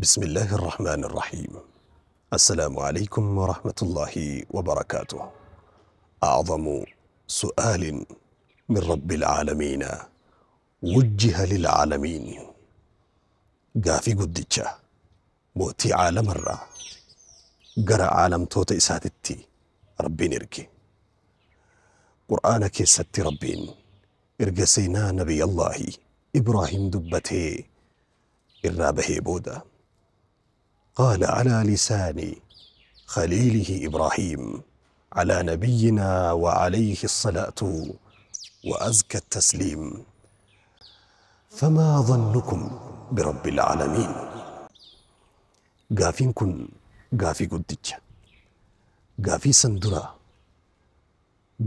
بسم الله الرحمن الرحيم. السلام عليكم ورحمة الله وبركاته. أعظم سؤال من رب العالمين وجه للعالمين. Gaafii guddicha mootii caalamarraa gara caalamtoota isaatitti Rabbiin erge. Qur'aana keessatti Rabbiin erga seenaa Nabiyallaahi Ibraahim dubbatee irraa bahee booda قال على لسان خليله إبراهيم على نبينا وعليه الصلاة وأزكى التسليم: فما ظنكم برب العالمين؟ Gaafiin kun gaafii guddicha. Gaafii san dura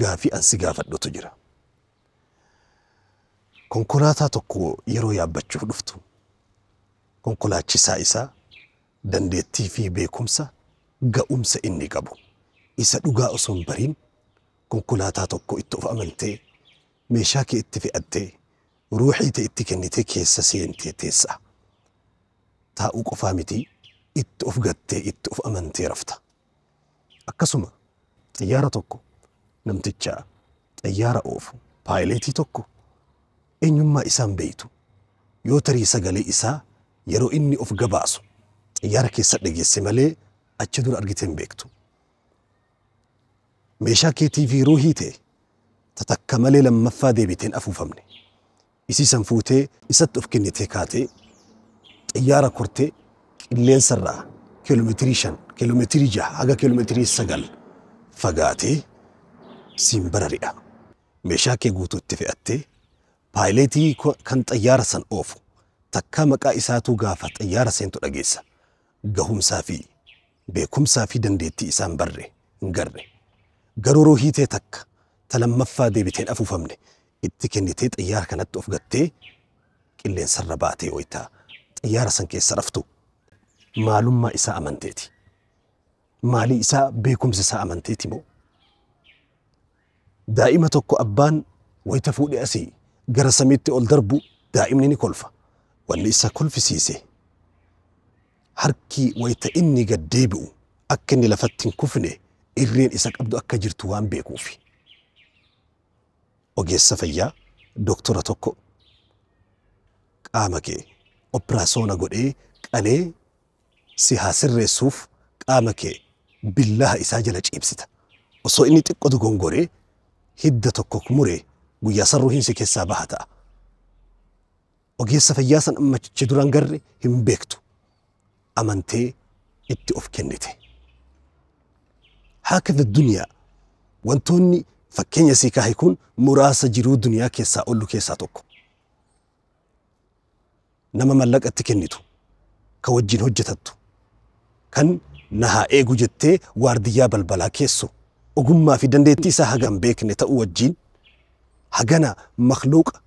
gaafii an si gaafadhutu jira. Konkolaataa tokko yeroo yaabbachuuf dhuftu konkolaachisaa isaa dandeettii fi beekumsa ga'umsa inni qabu isa dhugaa osoo hin bariin konkolaataa tokko itti of amantee meeshaa kee itti fe'attee ruuxii ta'e itti kennitee keessa seentee teessa. Taa'uu qofaa miti, itti of gattee itti of amantee rafta. Akkasuma xiyyaara tokko namticha xiyyaara oofu paayileetii tokko eenyummaa isaan beeytu yoo tarii sagalee isaa yeroo inni of gabaasu xiyyaara keessa dhageesse malee achi dura argitee hin beektu. Meeshaa keetii fi ruuhii ta'e tatakka malee lammaffaa deebiteen afuufamne. Isii san fuutee isatti of kennitee kaatee xiyyaara kortee qilleensarraa kiiloomeetirii 5, kiiloomeetirii 6 haga kiiloomeetirii 9 fagaatee siin barari'a. Meeshaa kee guutuu itti fe'attee paayileetii kan xiyyaara san oofu takkaa maqaa isaatuu gaafa xiyyaara seentu dhageessa. Gahumsaa fi beekumsaa fi dandeettii isaan barre hin garre. Garuu ruuhii ta'e takka ta lammaffaa deebiteen afuufamne itti kennitee xiyyaara kanatti of gattee qilleensarra baatee wayitaa xiyyaara san keessa raftu maalummaa isaa amanteeti. Maalii isaa beekumsa isaa amanteeti moo? Daa'ima tokko abbaan wayita fuudhee asii gara samiitti ol darbu daa'imni ni kolfa. Wanni isa kolfisiise harki wayita inni gad deebi'u akka inni lafatti hin kufne irreen isa qabdu akka jirtu waan beekuufi. Ogeessa fayyaa doktora tokko qaama kee opiraasoona godhee qalee si haa sirreessuuf qaama kee billaha isaa jala ciibsita. Osoo inni xiqqotu gongoree hidda tokko muree guyyaa san ruuhiin si keessaa baha ta'a. Ogeessa fayyaa san amma achi duraan garre hin beektu. Amantee itti of kennite. Haakadha duniyaa wantoonni fakkeenya sii kaahe kun muraasa jiruu duniyaa keessaa ollu keessaa tokko. Nama mallaqa itti kennitu, ka wajjin hojjetattu, kan na haa eegu jettee waardiyyaa balbalaa keessu, ogummaa fi dandeettii isaa hagam beekne ta'uu wajjin hagana makhluuqa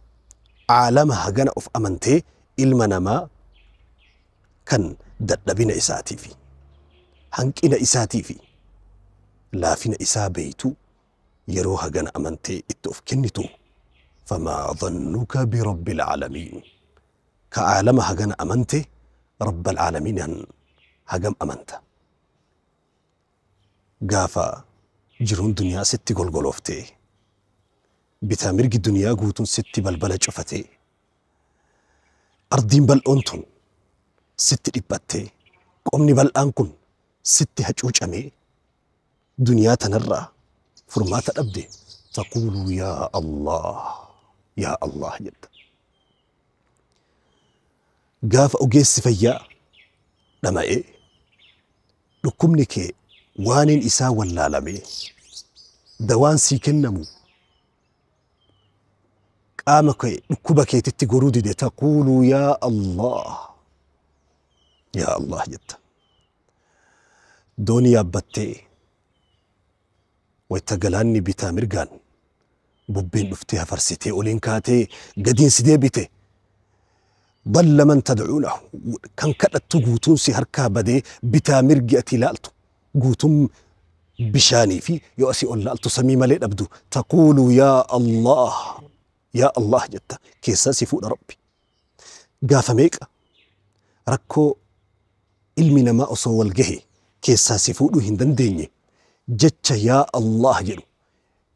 caalama hagana of amantee ilma namaa kan dadhabina isaatii fi hanqina isaatii fi laafina isaa beeytu yeroo hagana amantee itti of kennitu famaa dhannuka birabbil caalamiin. Ka caalama hagana amante rabbal caalamiin hagam amanta. Gaafa jiruun duniyaa sitti golgolooftee bitaa mirgi duniyaa guutuun sitti balbala cufatee ardiin bal'oon tun sitti dhiphattee qomni bal'aan kun sitti hacuucamee duniyaa tanarraa furmaata dhabde taquulu yaa Allah yaa Allah jetta. Gaafa ogeessi fayyaa dhama'ee dhukkubni kee waaniin isaa wallaalamee dawaan sii kennamu qaama kee dhukkuba keetitti goruu dide taquulu yaa Allah yaa Allah jetta. Doonii yaabbattee wayita galaanni bitaa mirgaan bubbeen dhuftee hafarsitee oliin kaatee gadiin si deebite ضل من تدعونه كان كدتو guutuun si harkaa badee bitaa mirgi ati ilaaltu guutuun bishaanii fi yoo asii ol laaltu samii malee dhabdu taquulu yaa Allah yaa Allah jetta keessaa si fuudha Rabbi. Gaafa meeqa rakkoo Ilmi namaa osoo wal gahe keessaa si fuudhuu hin dandeenye jecha yaa Allah jedhu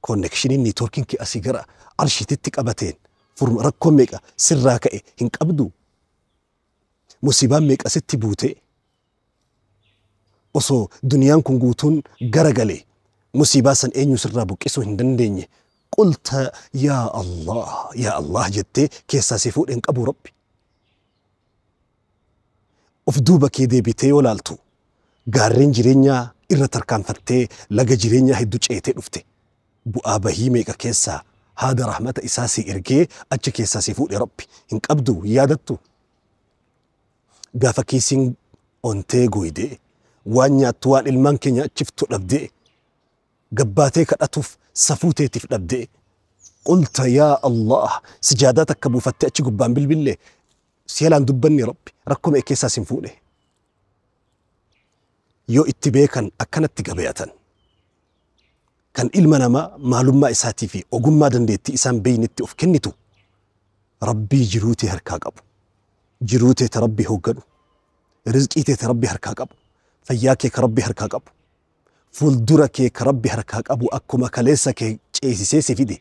connectioniin networkiin kee asii gara arshiititti qabateen furma rakkoo meeqa sirraa ka'e hin qabdu. Musiibaan meeqa sitti buute osoo duniyaan kun guutuun garagalee musiibaa san eenyu sirraa buqqisuu hin dandeenye qulta yaa Allah yaa Allah jettee keessaa si fuudhe hin qabu Rabbi. Of duuba kee deebitee yoo laaltu gaarreen jireenyaa irra tarkaanfattee laga jireenyaa hedduu ceetee dhufte bu'aa bahii meeqa keessaa haada rahmata isaa si ergee achi keessaa si fuudhe Rabbi hin qabdu yaadattu. Gaafa kiisiin ontee goydee waan nyaattu waan ilmaan keenya achiftu dhabdee gabbaatee kadhatuuf safuu teetiif dhabdee qulta yaa Allah sijaadaa takka buufattee achi gubbaan bilbillee si yalaan dubbanni Rabbi rakkoo meeqa keessaa sin fuudhe. Yoo itti beekan akkanatti gabayatan kan ilma namaa maalummaa isaatii fi ogummaa dandeettii isaan beeynitti of kennitu Rabbii jiruu tee harkaa qabu. Jiruu tee ta Rabbi hoogganu. Rizqii tee ta Rabbi harkaa qabu. Fayyaa kee ka Rabbi harkaa qabu. Fuuldura kee ka Rabbi harkaa qabu akkuma kaleessa kee ceesisee si fide.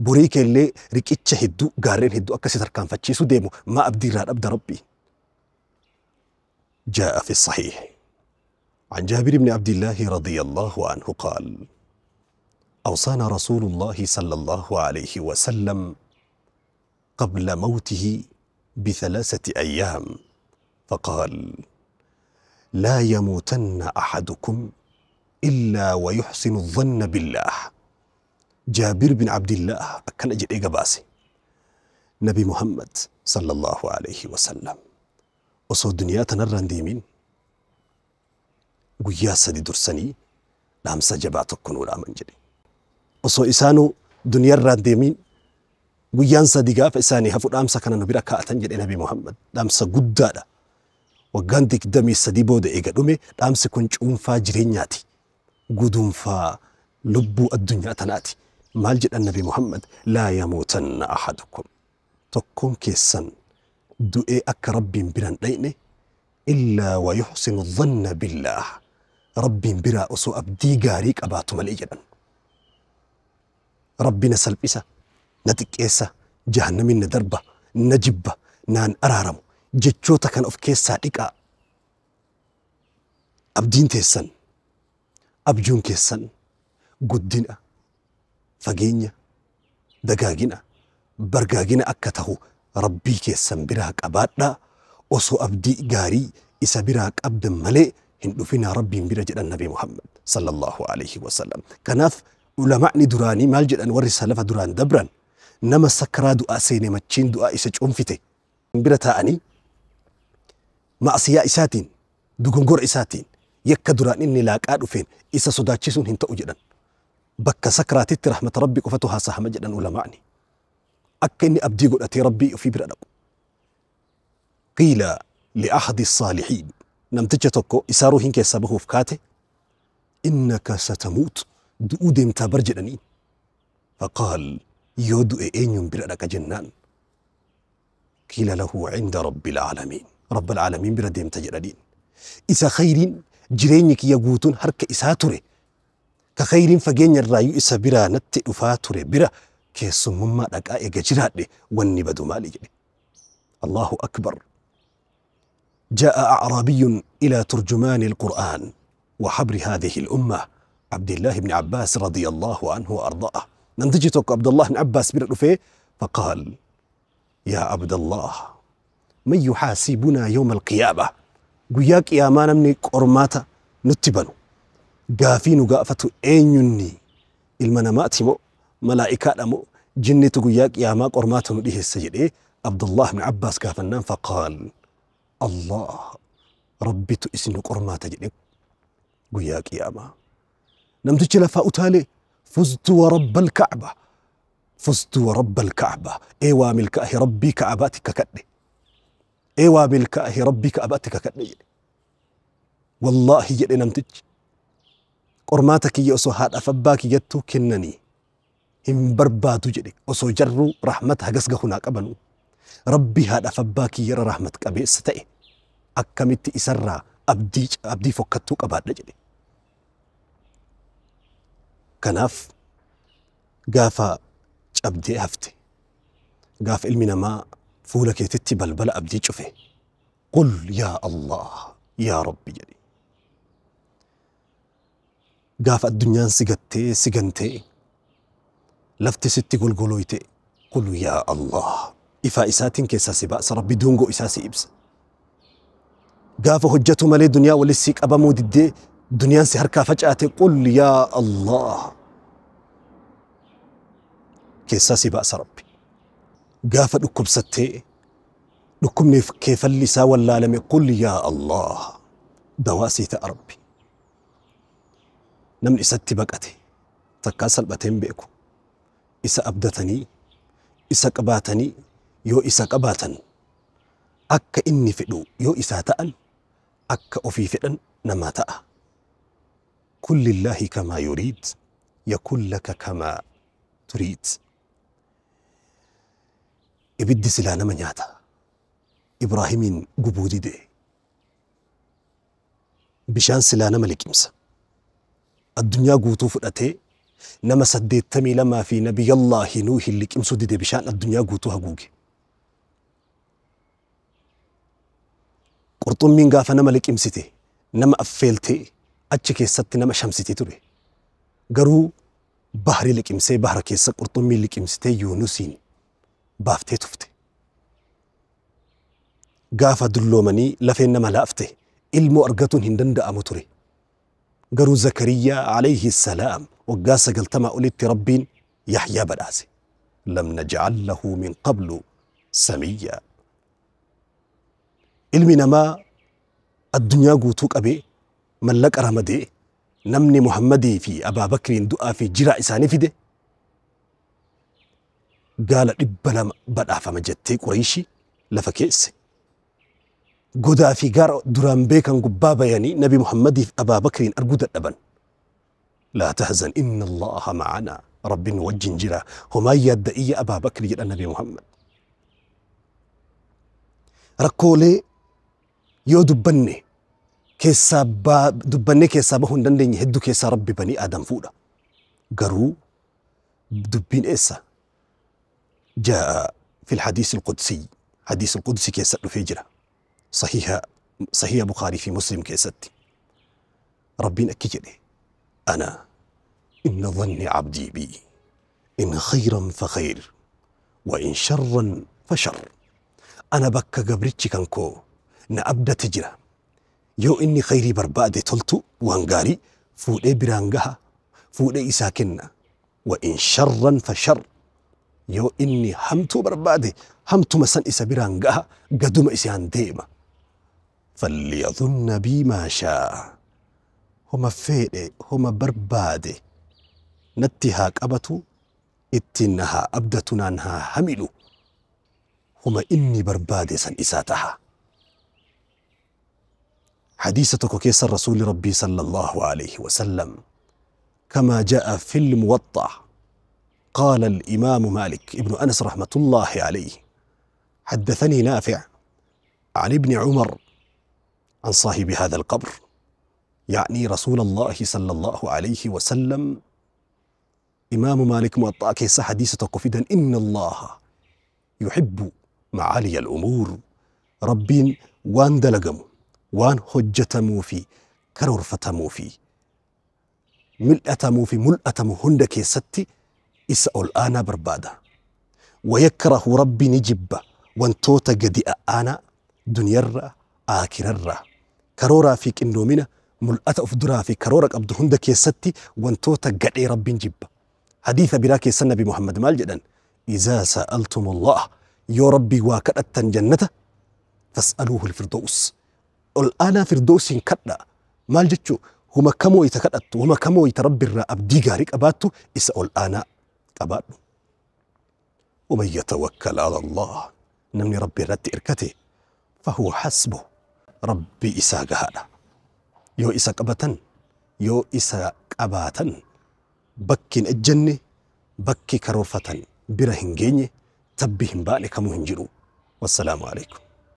Borii kee illee riqicha hedduu gaarreen hedduu akka si tarkaanfachiisuu deemu maa abdii irraa dhabda Rabbi. جاء في الصحيح عن جابر بن عبد الله رضي الله عنه قال: أوصانا رسول الله صلى الله عليه وسلم قبل موته ب3 أيام فقال: لا يموتن أحدكم إلا ويحسن الظن بالله. جابر بن عبد الله أكن أجل إيقباسي نبي محمد صلى الله عليه وسلم osoo duniyaa tanarraan deemin guyyaa sadi dursanii dhaamsa jabaa tokko nuu dhaaman jedhe. Osoo isaanuu duniyaarraan deemin guyyaan sadi gaafa isaanii hafu dhaamsa kana nu bira kaa'atan jedhe Nabi Muhammad. Dhaamsa guddaadha. Waggaan 23 booda eega dhume dhaamsi kun cuunfaa jireenyaati. Guduunfaa lubbuu addunyaa tanaati. Maal jedhan Nabi Muhammad? Laa yamuutanna ahadukum. Tokkoon keessan du'ee akka Rabbiin biraan dhayne illaa wa yuxsinu dhanna billaah. Rabbiin biraa osoo abdii gaarii qabaatu malee jedhan. Rabbi na salphisa, na xiqqeessa, jahannamin na darba, na jibba, naan araaramu jechoota kan of keessaa dhiqaa. Abdiin teessan, abjuun keessan guddina, fageenya, dagaagina, bargaagina akka tahu Rabbii keessan biraa qabaadhaa. Osoo abdii gaarii isa biraa qabdan malee hin dhufinaa Rabbiin bira jedhan Nabi Muhammad sallallahu alaihi wasallam. Kanaaf ulamaa'ni duraanii maal jedhan warri salafa duraan dabran nama sakkaraa du'aa seene machiin du'aa isa cuunfite bira taa'anii ma'asiyaa isaatiin dogongora isaatiin yakka duraan inni laaqaa dhufeen isa sodaachisuun hin ta'u jedhan. Bakka sakkaraatitti rahmata Rabbi qofatu haasahama jedhan ulamaa'ni. Akka inni abdii godhatee Rabbii ofii bira dhaqu. Qiila li'ahadi saalihiin namticha tokko isaa ruuhiin keessaa bahuuf kaate innaka satamuut du'uu deemtaa bar jedhanii. Faqaal yoo du'e eenyuun bira dhaqa jennaan. Qiila lahu cinda rabbil aalamiin. Rabbil aalamiin bira deemta jedhaniin. Isa khayriin jireenyi kiyya guutuun harka isaa ture. Ka khayriin fageenya irraayyuu isa biraa natti dhufaa ture bira keessummummaa dhaqaa eega jiraadhe wanni badu maali jedhe. Allahu akbar. جاء أعرابي إلى ترجمان القرآن وحبر هذه الأمة عبد الله بن عباس رضي الله عنه وأرضاه. نمتجتك عبد الله بن عباس بن رفيه فقال: يا عبد الله من يحاسبنا يوم القيامة؟ قياك يا ما نمني قرماتا نتبنو قافين قافة أين المنامات مو ملائكة مو جنة قياك يا ما قرماتا نديه السجد. عبد الله بن عباس قافنان فقال: الله ربي تؤسن قرماتا جدي قياك يا ما نمتج لفا أتالي فزت ورب الكعبة فزت ورب الكعبة إيوا ملكاه ربي كعباتك كدي إيوا ملكاه ربي كعباتك كدي والله جدي نمتج قرماتك يأسو هاد أفباك يتو كنني هم بربادو جدي أسو جرو رحمتها قسقه هناك أبنو ربي هاد أفباك يرى رحمتك أبي ستئ akkamitti isarraa abdii fokkattuu qabaadha jedhe. Kanaaf gaafa cabdee hafte, gaafa ilmi namaa fuula keetitti balbala abdii cufe, qul yaa Allah yaa Rabbi jedhe. Gaafa addunyaan si gattee si gantee lafti sitti golgolooyte, qul yaa Allah, ifaa isaatiin keessaa si baasa, Rabbi dungoo isaa si ibsa. Gaafa hojjetu malee duniyaa walis si qabamuu diddee duniyaan si harkaa facaate, qul yaa Allah, keessaa si baasa Rabbi. Gaafa dhukkubsattee dhukkubni keefalli isaa wallaalame, qul yaa Allah, dawaa sii ta'a Rabbi. Namni isatti baqate takkaa salphatee hin beeku. Isa abdatanii isa qabaatanii, yoo isa qabaatan akka inni fedhu yoo isaa ta'an, akka ofii fedhan namaa ta'a. Kun lillaahi kamaa yuriid yakun laka kamaa turiid. Ibiddi silaa nama nyaata. Ibraahimiin gubuu dide. Bishaan silaa nama liqimsa. Addunyaa guutuu fudhatee nama 82 fi Nabiyyallaahi Nuuhin liqimsuu dide, bishaan addunyaa guutuu haguuge. Qurxummiin gaafa nama liqimsite nama affeeltee achi keessatti nama shamsite ture. Garuu bahri liqimsee bahra keessa qurxummiin liqimsitee Yuunusiin baaftee tufte. Gaafa dulloomanii lafeen nama laafte ilmoo argatuun hin danda'amu ture. Garuu Zakariyaa alayhi salaam waggaa 90 olitti Rabbiin Yahyaa badhaase. Lam naj'al lahu min qablu samiyyaa. Ilmi namaa addunyaa guutuu qabee mallaqa ramadee namni Muhammadii fi Abaa Bakriin du'aa fi jiraa isaanii fide gaala 200 badhaafama jettee Qureeshii lafa keesse. Godaa fi gaara duraan beekan gubbaa bayanii Nabi Muhammadii fi Abaa Bakriin arguu dadhaban. Laa tahzan inna Allaha ma'anaa, Rabbiin nu wajjin jira, homaa yaadda iyya Abaa Bakri jedha Nabi Muhammad. Rakkoolee yoo dubbanne keessaa dubbannee keessaa bahuu hin dandeenye hedduu keessaa Rabbi banii Aadam fuudha. Garuu dubbiin eessa? Jaa'a fil hadiisi al-Qudsi. Hadiisi al-Qudsi keessa dhufee jira. Sahiha Bukhaarii fi Muslim keessatti. Rabbiin akki jedhe: Ana inna dhanni abdii bi in khayran fa khayr wa in sharran fa shar. Ana bakka gabrichi kan koo na abdate jira. Yoo inni khayrii barbaade, toltu waan gaarii fuudhee biraan gaha, fuudhee isaa kenna. Wa in sharran fa shar. Yoo inni hamtuu barbaade hamtuma san isa biraan gaha, gaduma isaan deema. Falyadhunna bii maa shaa. Homa fedhe homa barbaade natti haa qabatu, ittiin na haa abdatu, naan haa hamilu, homa inni barbaade san isaa taha. حديث كيس الرسول ربي صلى الله عليه وسلم كما جاء في الموطأ، قال الإمام مالك ابن أنس رحمة الله عليه: حدثني نافع عن ابن عمر عن صاحب هذا القبر، يعني رسول الله صلى الله عليه وسلم. إمام مالك موطأ كيس حديث تقفدا: إن الله يحب معالي الأمور. ربين وان دلقمو وان هجتمو في كرورفتمو في ملأتمو في ملأتمو هند كيستي إسأل أنا بربادة. ويكره ربي نجب وانتوتا قدي أنا دنيا آكرر كرورا فيك إنومنا ملأت أفدرا في كرورك أبدو هند كيستي وانتوتا قدي ربي نجب. حديث براكي النبي محمد مال جدا: إذا سألتم الله يا ربي واكدت جنته فاسألوه الفردوس. الآن فردوس كدا مال جتشو هما كمو يتكدت هما كمو يتربي أبدي غاريك أباتو اسأل أنا أباتو. ومن يتوكل على الله نمني ربي رت إركته فهو حسبه. ربي إساق هذا يو إساق أبتن يو إساق أباتن بكين الجنة بكي كروفة برهنجيني تبهم بالك مهنجرو. والسلام عليكم.